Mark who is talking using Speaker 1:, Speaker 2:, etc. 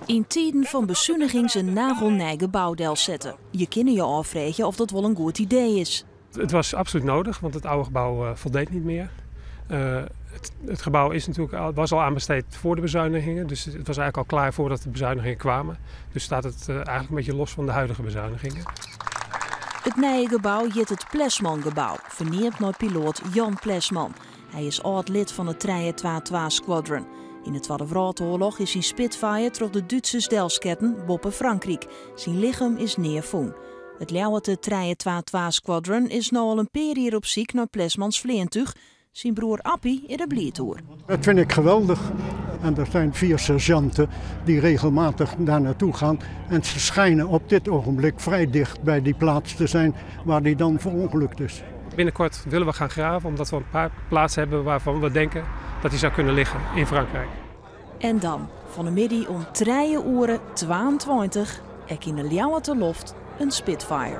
Speaker 1: Yn tiden fan besunigings in nagelnij gebou delsette. Je kinne je ôffreegje oft dat wol in goed idee is.
Speaker 2: Het was absoluut nodig, want het oude gebouw voldeed niet meer. Het gebouw is natuurlijk al, was al aanbesteed voor de bezuinigingen. Dus het was eigenlijk al klaar voordat de bezuinigingen kwamen. Dus staat het eigenlijk een beetje los van de huidige bezuinigingen.
Speaker 1: It nije gebou hjit it Plesmangebou, ferneamd nei piloat Jan Plesman. Hy is âld-lid fan it 322 Squadron. Yn de Twadde Wrâldoarloch is syn Spitfire troch de Dútsers delsketten boppe Frankryk. Syn lichem is nea fûn. It Ljouwerter 322 Squadron is no al in pear jier op syk nei Plesmans fleantúch. Syn broer Appie is der bliid oer.
Speaker 3: Dat vind ik geweldig. En er zijn 4 sergeanten die regelmatig daar naartoe gaan. En ze schijnen op dit ogenblik vrij dicht bij die plaats te zijn waar die dan verongelukt is.
Speaker 2: Binnenkort willen we gaan graven omdat we een paar plaatsen hebben waarvan we denken dat die zou kunnen liggen in Frankrijk.
Speaker 1: En dan, fan 'e middei om trije oere 22, ek yn de Ljouwerter loft, in Spitfire.